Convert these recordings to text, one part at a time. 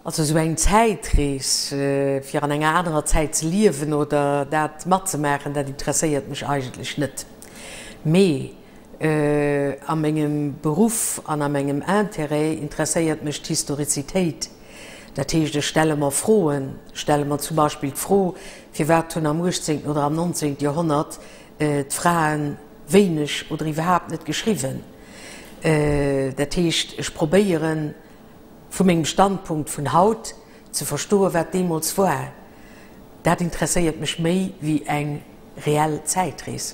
Also esou eng Zäitrees, fir an enger anerer Zäit ze liewen oder dat matzemaachen, dat interesséiert mech eigentlech net. Mee a mengem Beruff an a mengem Intérêt interesséiert mech d'Historizitéit. Dat heescht, ech stelle mer Froen, stelle mer zum Beispill d'Fro, Firwat hunn am 18. oder am 19. Joerhonnert d'Frae wéineg oder iwwerhaapt net geschriwwen? Dat heescht, ech probéieren, vu mengem Standpunkt vun haut ze verstoen, wat deemools war. Dat interesséiert mech méi wéi eng reell Zäitrees.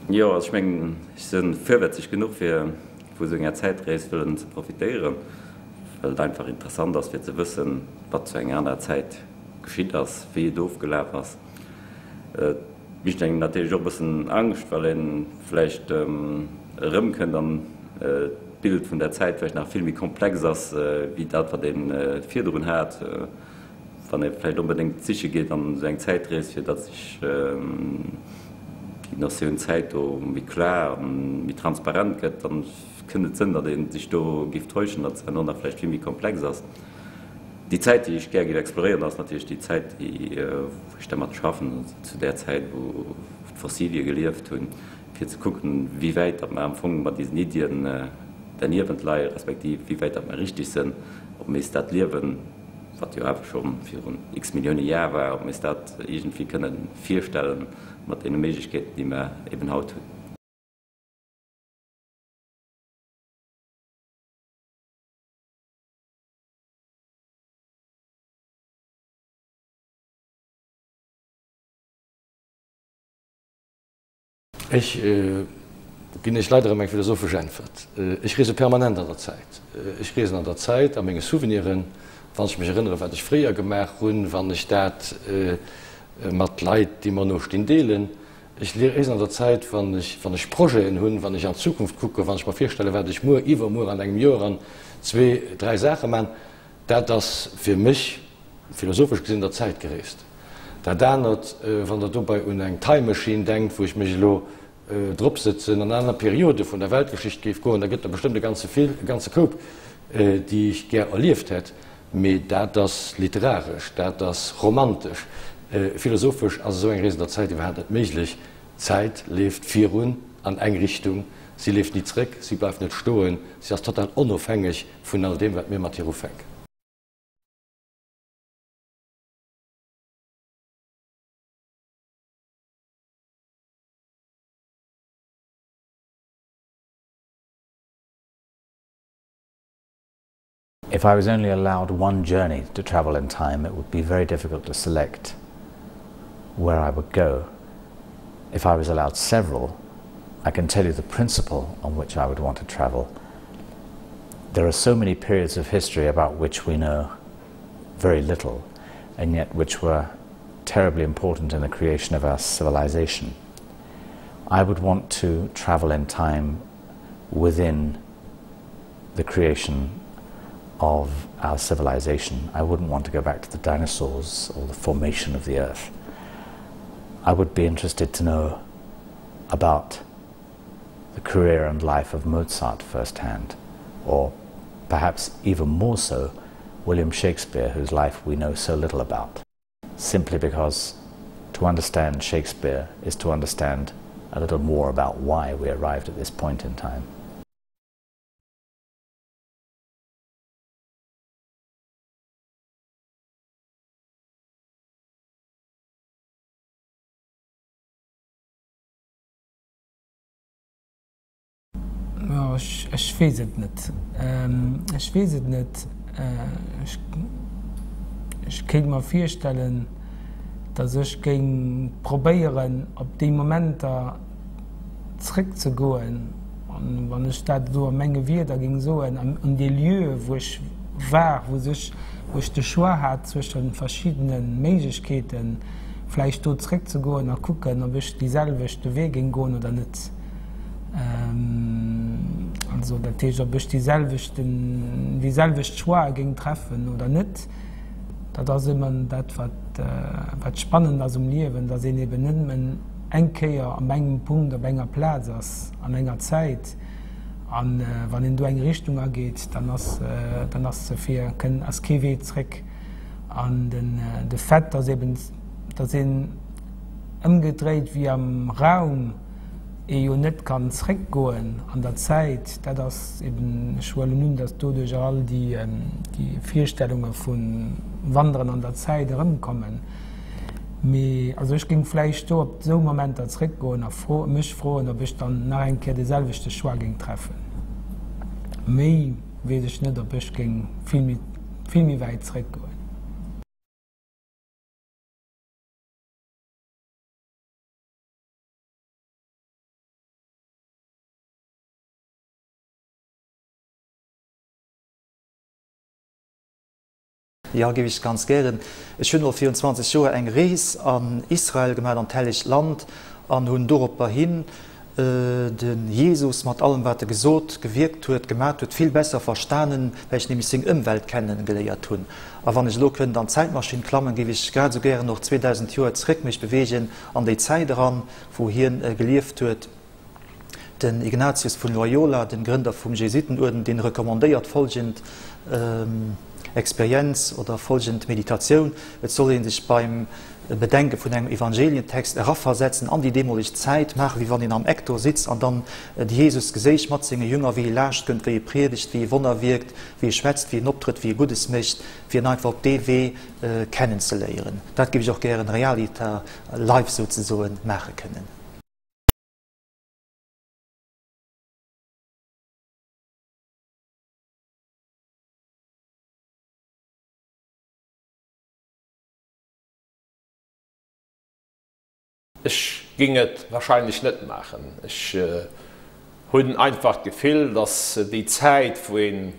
Jo, also ech mengen, ech si virwëtzeg genuch fir vu sou enger Zäitrees wëllen ze profitéieren, well et einfach interessant ass fir ze wëssen, wat zu enger anerer Zäit geschitt ass, wéi et ofgelaf ass. Et mécht engem natierlech och e bëssen Angscht, well ee vläicht erëmkënnt an d'Bild vun der Zäit vläicht nach vill méi komplex ass wéi dat, wat ee virdrun hat. Wann ee vläicht onbedéngt siche geet an esou eng Zäitrees, fir datt sech déi Notioun Zäit do méi klar a méi transparent gëtt, da kënnt et sënn, datt ee sech do géif täuschen, datt se herno nach vläicht vill méi komplex ass. Déi Zäit, déi ech gär géif exploréieren, ass natierlech déi Zäit, déi wou ech dermat schaffen, also zu där Zäit, wou d'Fossilie gelieft hunn, fir ze kucken, wéi wäit datt mer am Fong mat diesen Iddien derniewent leie respektiv wéi wäit datt mer richtig sënn, ob mir is dat Liewen, wat jo awer scho virun x Millioune Jar war, ob mir eis dat iergendwéi kënne virstellen mat deene Méiglechkeeten, déi mer eben haut hunn. Ech ginn Iech leider erëm eng philosophesch Äntwert. Ech reese permanent an der Zäit. Ech reesen an der Zäit a menge Souveniren, wann ech mech erënneren, wat ech fréier gemaach hunn, wann ech dat mat Leit, déi mer no stinn, deelen. Ech reesen an der Zäit, wann ech, wann ech Projeten hunn, wann ech an d'Zukunft kucken, wann ech mer virstellen, wat ech muer, iwwermuer, an engem Joer, an zwee, dräi Saache man. Dat ass fir mech Philosophesch gesinn der Zäit gereest. Dat anert, wann Der dobei un eng Time Machine denkt, wou ech mech elo drop sëtzen, an aner Periode vun der Weltgeschicht géif goen, da gëtt der bestëmmt e ganze vill, e ganze Koup, déi ech gär erlieft hätt. Mee dat ass literaresch, dat ass romantesch. Philosophesch ass esou eng Rees an der Zäit iwwerhaapt net méiglech. D'Zäit leeft virun an eng Richtung, si leeft ni zréck, si bleift net stoen, si ass total onofhängeg vun all deem, wat mir mat hir ufänken. If I was only allowed one journey to travel in time, it would be very difficult to select where I would go. If I was allowed several, I can tell you the principle on which I would want to travel. There are so many periods of history about which we know very little, and yet which were terribly important in the creation of our civilization. I would want to travel in time within the creation of our civilization. I wouldn't want to go back to the dinosaurs or the formation of the earth. I would be interested to know about the career and life of Mozart firsthand, or perhaps even more so, William Shakespeare, whose life we know so little about. Simply because to understand Shakespeare is to understand a little more about why we arrived at this point in time. Jo, ech weess et net. Ech weess et net. Ech kéint mer virstellen, datt ech géing probéieren, op déi Momenter zréckzegoen, an wann ech dat elo a menge Wierder géing soen, an déi Lieue wou ech war, wou sech, wou ech de Choix hat zwësche verschiddene Méiglechkeeten, vläicht do zréckzegoen a kucken, ob ech déi selwechte Wee géing goen oder net. Also dat heescht, ob ech déi selwechten, déi selwecht Choixë géing treffen oder net. Dat ass ëmmer dat, wat, wat spannend ass um Liewen, dass een eben net nëmmen eng Kéier op engem Punkt op enger Plaz ass an enger Zäit. A wann een do eng Richtung ageet, dann ass, dann ass ze vir, kënn, ass kee Wee zréck. An den, de Fait, dass eben, dass een ëmgedréit wéi am Raum, ee jo net kann zréckgoen an der Zäit, dat ass eben, ech huelen un, datt doduerch all déi Virstellunge vu Wanderen an der Zäit erëmkommen. Mee also ech géing vläicht do op esou Momenter zréckgoen a mech froen, ob ech dann nach eng Kéier de selwechte Choix géing treffen. Méi weess ech net, ob ech géing vill méi, vill méi wäit zréckgoen. Jo, géif ech ganz gären. Ech hunn mol virun 20 Joer eng Rees an Israel gemaach, an d'Hellegt Land, an hunn doropperhin de Jesus mat allem wat e gesot, gewierkt huet, gemat huet, vill besser verstanen, well ech nämlech seng Ëmwelt kennen geléiert hunn. A wann ech elo kënnt an d'Zäitmaschinn klammen, géif ech grad esou gären och 2000 Joer zeréck mech beweegen an déi Zäit eran, wou hien gelieft huet. Den Ignatius vun Loyola, den Grënder vum Jesuitenuerden, deen recommandéiert folgend Experienz oder folgend Meditatioun, Et soll ee sech beim Bedenke vun engem Evangelientext eraversetzen an déi deemoleg Zäit, maachen, wéi wann een am Eck do sitzt an dann de Jesus geséich mat senge Jünger, wéi e laascht kënnt, wéi e priedegt, wéi e Wonner wierkt, wéi e schwätzt, wéi en optrëtt, wéi e Guddes mécht, fir en einfach op dee Wee kennenzeléieren. Dat géif ech och gären realiter live souzesoen maache kënnen. Ech géing et wahrscheinlech net maachen. Ech hunn einfach d'Gefill, datt déi Zäit, wou een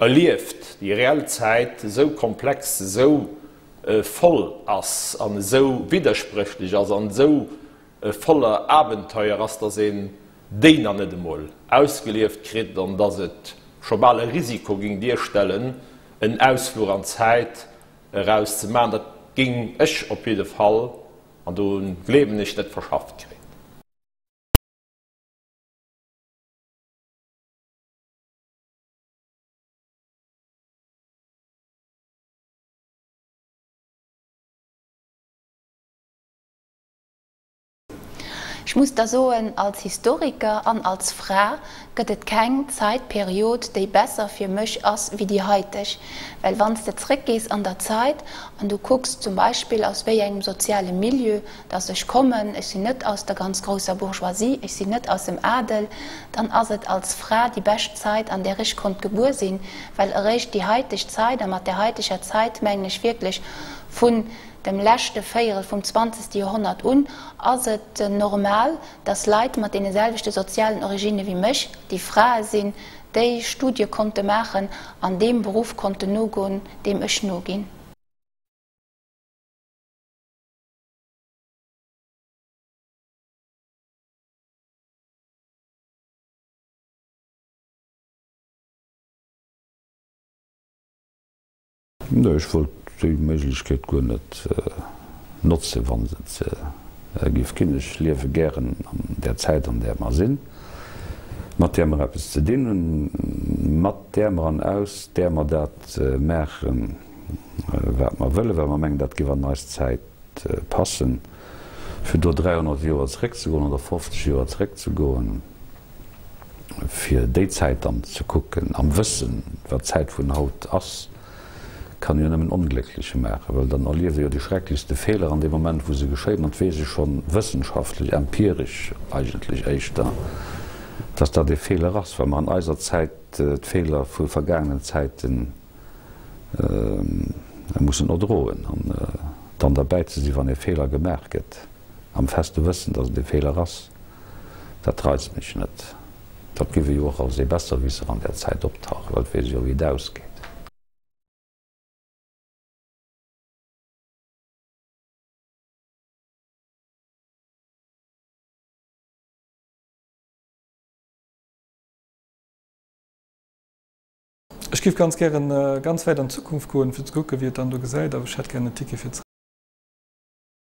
erlieft, déi reell Zäit, esou komplex, esou voll ass an esou widderspréchlech ass an esou voller Abenteuer ass, datt een déi nach net emol ausgelieft kritt an datt et scho bal e Risiko géing duerstellen, en Ausfluch an d'Zäit eraus ze maachen. Dat géing ech op jidde Fall, an do gleewen ech, net verschafft kréien. Ech muss da soen, als Historiker an als Fra gëtt et keng Zaitperiod, déi besser fir mech ass wéi déi haiteg. Well wann s de zréckgees an der Zait an du kucks zum Beispill aus wéi engem soziale Milieu dass ech kommen, ech sinn net aus der ganz grousser Bourgeoisie, ech sinn net aus dem Adel, dann ass et als Fra déi bescht Zait an där ech konnt gebuer sinn, well eréischt déi haiteg Zait, a mat där haiteger Zait mengen ech wierklech vun dem leschte Véierel vum zwanzegste Joerhonnert un, ass et normal, dass Leit mat deene selwechte sozialen Originne wéi mech, déi Frae sinn, déi Studie konnte maachen an deem Beruff konnten nogoen, deem ech noginn. Nee, ech wollt déi Méiglechkeet guer net notzen, wann se et géif ginn. Ech liewe gären an där Zäit, an där mer sinn, mat där mer eppes ze dinn hunn, mat där mer an aus där mer dat maachen, wat mer wëllen, well mer mengen, dat géif an eis Zäit passen. Fir do 300 Joer zeréckzegoen oder 50 Joer zeréckzegoen, Fir déi Zäit dann ze kucken, am Wëssen, wat d'Zäit vun haut ass, kann jo nëmmen ongléckleche maachen, well dann erlieft ee jo déi schrecklechste Feeler an deem Moment, wou se geschéien, an et weess ee schonn wëssenschaftlech, empiresch eigentlech éischter, dass dat ee Feeler ass, well mer an eiser Zäit d'Feeler vu vergaangenen Zäiten mussen erdroen. An dann derbäi ze sinn, wann ee Feeler gemaach gëtt, am feste Wëssen, dass et ee Feeler ass, Dat reizt mech net. Dat giff e jo och als ee Besserwisser an där Zäit optauchen, well et weess e jo wéi et ausgeet. Ech giff ganz gären ganz wäit an d'Zukunft goen, fir ze kucken, wéi et dann do gesäit, awer ech hätt gären en Ticket fir zeréck.